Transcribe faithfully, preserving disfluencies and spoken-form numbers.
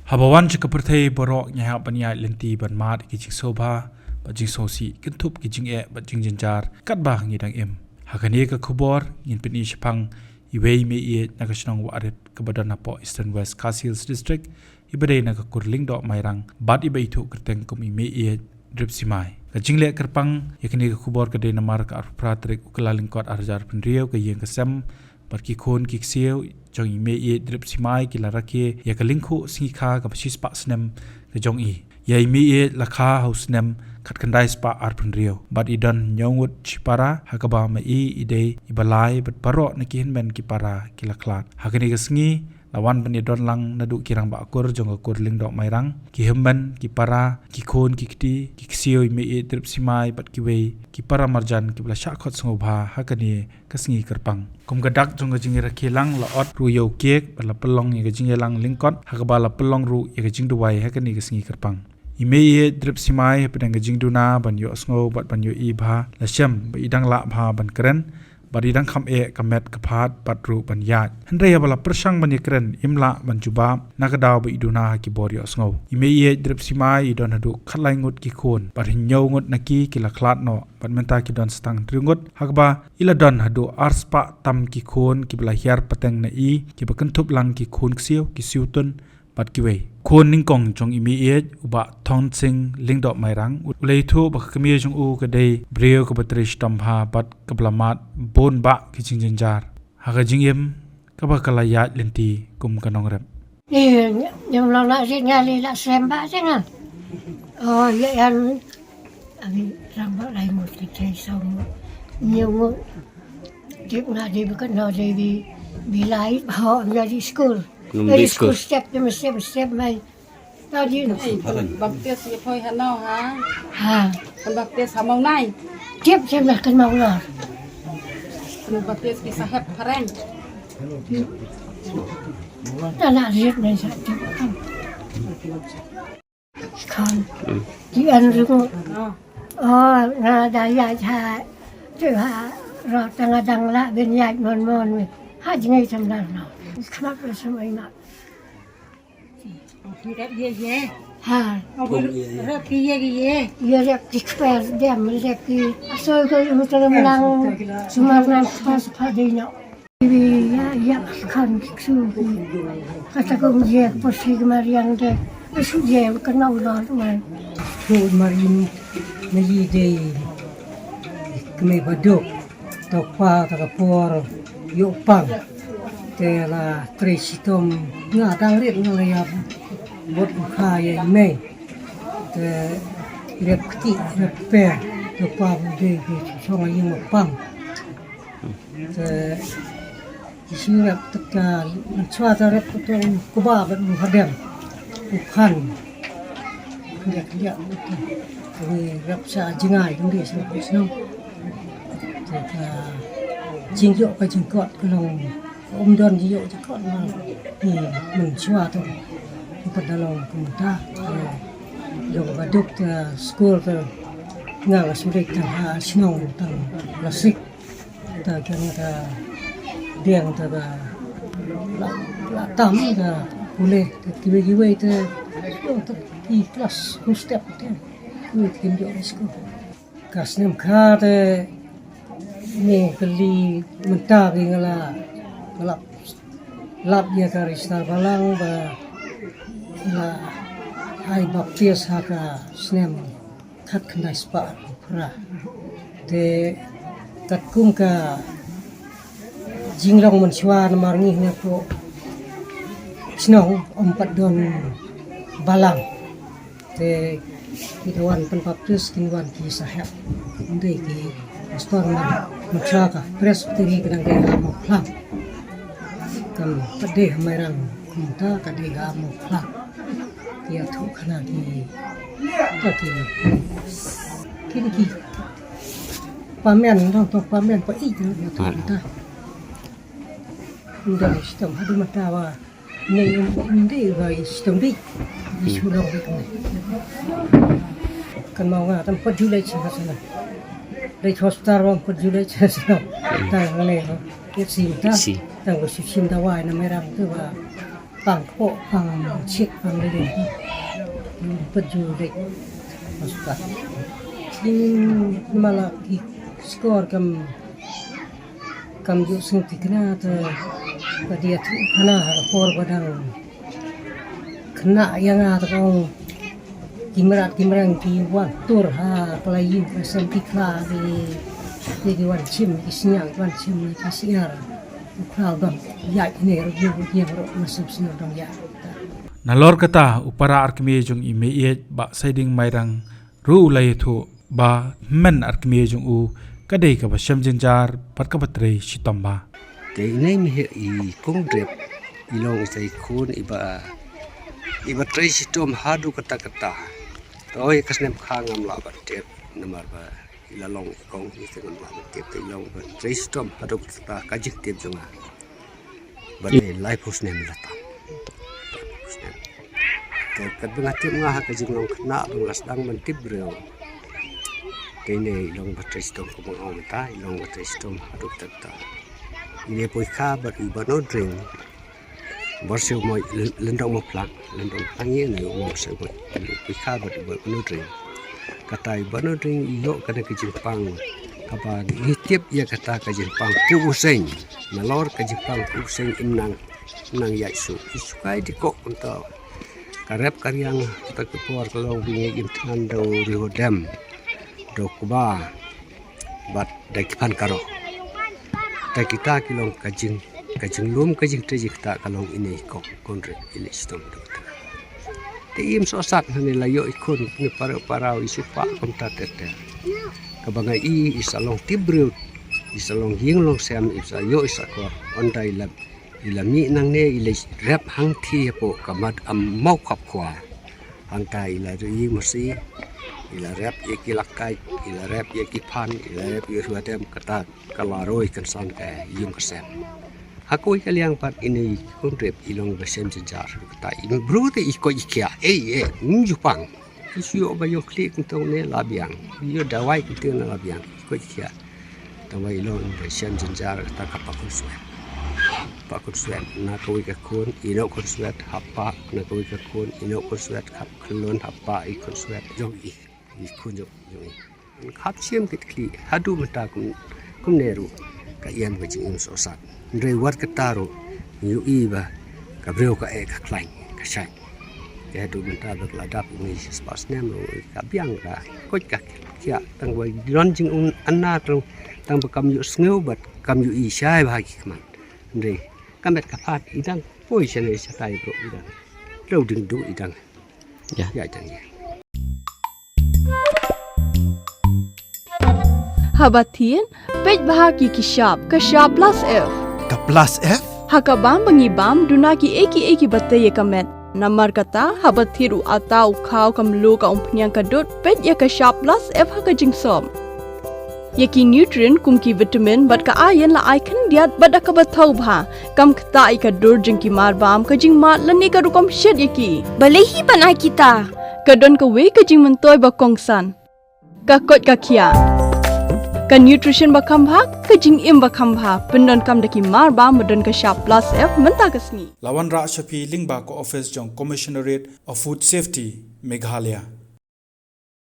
Haba wan sha ka pyrthei baroh ngi hap ban ïaid lynti ban mad ïa ki jingsngewbha bad jingsngewsih, kynthup ki jingeh bad jingjynjar katba ngi dang im. Ha kane ka khubor ngin pyni shaphang iwei i mei ïeit na ka shnong Wahrit kaba don hapoh Eastern West Khasi Hills District, iba dei na ka kur Lyngdoh Mairang bad iba ithuh kyrteng kum i mei ïeit Dripsima. Ka jingleh kyrpang ïa kane ka khubor ka dei namar ka arphew phra tarik u Kyllalyngkot arhajar arphew hynriew, ka ïing ka sem bad ki khun ki ksiew jong i mei ïeit Dripsima ki la rakhe ïa ka lyngkhuh sngi kha kaba shispah snem ka jong i. Ïa i mei ïeit la kha ha u snem khatkhyndai spah arphew hynriew bad i don hynñiew ngut shipara, ha kaba ma i i dei iba lai bad baroh na ki hynmen ki para ki la khlad. Ha kane ka sngi la wan ban ïadon lang naduh ki rangbah kur jong ka kur Lyngdoh Mairang, ki hynmen ki para, ki khun ki kti, ki ksiew i mei ïeit Dripsima bad kiwei ki para marjan kiba la shah khot sngewbha ha kane ka sngi kyrpang. Kum ka dak jong ka jingrakhe lang, la ot ruh ïa u cake bad la pynlong ïa ka jingïalang lyngkot, ha kaba la pynlong ruh ïa ka jingduwai ha kane ka sngi kyrpang. I mei ïeit Dripsima hapdeng ka jingduna ban ïohsngew bad ban ïohi bha, la shem ba i dang lah bha ban kren bad i dang kham eh ka met ka phad bad ruh ban ïaid. Hynrei haba la pyrshang ban ïakren, im lah ban jubab na ka daw ba i duna ha ki bor ïohsngew. I mei ïeit Dripsima i don haduh khatlai ngut ki khun bad hynñiew ngut na ki ki la khlad noh bad mynta ki don sa tang hynriew ngut, ha kaba i la don haduh arspah tam ki khun kiba la hiar pateng na i, kiba kynthup lang ki khun ksiew, ki siewtun bad kiwei. Khun nyngkong jong i mei ïeit, u Bah Thongtsing Lyngdoh Mairang, u la ïathuh ba ka kmie jong u ka dei briew kaba trei shitom bha bad kaba la mad bun bah ki jingjynjar ha ka jingim kaba ka la ïaid lynti kum ka nongrep. Ïa, ïa, ïa, la, la, ri, nga, li, la, sem, ba, se, nga. Oh, ïa, ïa, Ami rang ba lai ngut ki chai saw ngut. Hynñiew ngut. Dip nga dei ba ka no dei bi, bi lai ho ïa di skul. Ïa di skul step ïa ma step step mai. Ta di no. Baptis ïa phoi ha no ha. Ha. Kan baptis ha Mawnai. Dip ïa ma kan Mawnai. Kan baptis ki sahep Phareng. Ta na riat mai sa dip kan. Khon. Ki an ring. Oh, nga da ïaid ha. Tu ha. Ro tang dang la ben ïaid mon mon. Ha jngai tam dar no. Khmat la sam ai ma. Rep ye ye. Ha. Rep ki ye ki ye. Ye rep ki kper dem rep ki. Asoi ko mu tang lang. Sumar nang pas pa dei no. Iwi ya ya kan ksu. Kata ko je posi kemarian de. Su je kenau lo mai. Ko marin meji de. Kemai baduk. To pa ta ka por ïoh pang. Te la trei shitom nga dang rit nga la ïap. Bot u kha ïa i mei. Te rep kti rep per. To pa bu dei ke song ïa nga pang. Te ki shu rep te ka mynshuwa te rep te u kuba bad u hadem u khan. Khyndiat khyndiat te rep sha jngai khyndiat sha shnong. Te ka jingïoh ka jingkot ka long um don jingïoh jingkot ma i mynshuwa te u pat da long kumta. Long ba duk te skul te nga la shu leit tang ha shnong tang la sik. Ta kane ta biang ta ba la, la tam ta pule ta kiwei kiwei ta, oh, ta ki klas ku step ta kiwei ta kim jong skul. Ka snem kha ta ni kali mynta ki nga la, nga la lap ïa ka register balang ba la ai baptis ha ka snem khatkhyndai spah phra. Te katkum ka jinglong mynshuwa namar ngi ne ko shnong um pat don balang. Te ki da wan pynbaptis kin wan ki sahep. Ynda ki pastor man mynshuwa ka presbytery ka dang dei ha Mawphlang. Kam pat dei ha Mairang kumta ka dei ha Mawphlang. Ki ïathuh khana ki, ki, ki, ki, ki pamen dang tong pamen pa i dang ïathuh kita. Unda shitom hadu mata wa ne inde wa shitom di. Isu dong di kane. Kan mau nga tam pat julai chim sana. Dei hospital wa pat julai chim sana. Ta ngane wa. Sim ta. Tang wa sim da wa na Mairang tu wa. Pang kok, pang chik, pang lele. Pejulek. Masukat. Ini malah ki skor kam, kam ju sing tikna te. Pada tu kana hor badang. Kena yang ada kong. Kimrat kimrang ki wan tur ha kala yu ka sem ki kla ki, ki wan chim ki snya wan chim ki snya. Kla dang ya ki ne ru yu yu ru masem snya dang ya. Nalor kata u para arkmie jong i Meiieit Bah Saiding Mairang ruh u la ïathuh ba hynmen arkmie jong u ka dei kaba shem jynjar bad kaba trei shitom bha. Te ine i Meiieit i Kong Drep i long i sa i khun iba, iba trei shitom haduh katta katta. To ïa ka snem kha ngam lah ban tip namar ba i la long i kong i te ngam lah ban tip te i long ba trei shitom haduh katta ka jingtip jong nga. Ba dei laiphew snem la tam. Te katba nga tip nga ha ka jinglong khynnah ba nga la sdang ban tip briew. Te ine i long ba trei shitom kumba nga ong mynta i long ba trei shitom haduh katta katta. Ine poi kha bad u Banodring. Bor siew moi lyndong mo plak, lyndong mo plak ine u bor siew moi. Poi kha bad u Banodring. Kata u Banodring i ïoh kane ka jingpang kaba ngi tip ïa kata ka jingpang pu u seng. Nalor ka jingpang pu u seng im nang, im nang ïaid shuh. I shu kai dei kok kumta. Ka rep ka riang kata ka por ka long ba ngi im thngan da u riewdem, da u kba bad da ki phan karo. Te kita ki long ka jing, ka jinglum ka jingtrei jingktah ka long ine i kong Kong Drep i leit shitom da kata. Te im sohsat hane la ïoh i khun ne para para i shu pah kumta ter ter. Kaba nga i i sa long tip briew, i sa long ïing long sem, i sa ïoh i sa kor. Ynda i la, i la mih nangne i leit rep hangthie hapoh ka mat am mau khap khwa. Hangta i la ri masi, i la rep ïa ki lakai, i la rep ïa ki phan, i la rep ïa u riewdem kata ka la roi kynsan ka ïing ka sem. Ha kawei ka liang pat ine i Kong Drep i long ba shem jynjar kata i briew te i koit i khiah, ei ei, ym ju pang. I shu ïoh ba ïoh khlieh kumta ne la biang. Ïoh dawai kumta ne la biang. I koit i khiah. Tangba i long ba shem jynjar kata ka Bah Khunswet. Bah Khunswet na kawei ka khun, Enoch Khunswet, hap pah na kawei ka khun, Enoch Khunswet, hap khlun, hap pah i Khunswet jong i, i khun jong, jong i. Hap shim kit khlieh haduh mynta kum, kumne ruh ka ïam ka jingim sohsat. Hynrei wat kata ruh ngi ïohi ba ka briew ka eh ka khlaiñ ka shait. Te haduh mynta ba ka la dap ine i shispah snem ruh ka biang ka koit ka khiah tang ba don jingim ana tang, tang ba kam ïohsngew bad kam ïohi shai bha ki khmat. Hynrei ka met ka phad i dang poi shane shatai bro i dang. Rew ding duh i dang. Ïa. Ïa dang ïa. Haba thied, peit bha ki ki shap, ka shap plus F. Ka plus F? Ha ka bam ba ngi bam, duna kiei kiei kiba tei ïa ka met. Namar kata, haba thied u atta u khaw ka mluh ka umphniang ka dud, peit ïa ka shap plus F ha ka jingsop. Ïa ki nutrient kum ki vitamin bad ka iron la ai khyndiat bad da kaba thaw bha. Kam ktah ïa ka dur jong ki mar bam, ka jingmad lane ka rukom shet ïa ki. Balei hi ban ai kita? Ka don kawei ka jingmyntoi ba kongsan. Ka koit ka khiah. Ka nutrition ba kham bha, ka jingim ba kham bha. Pyndonkam da ki mar bam ba don ka shap plus F mynta ka sngi. La wanrah sha phi lyngba ka office jong Commissionerate of Food Safety, Meghalaya.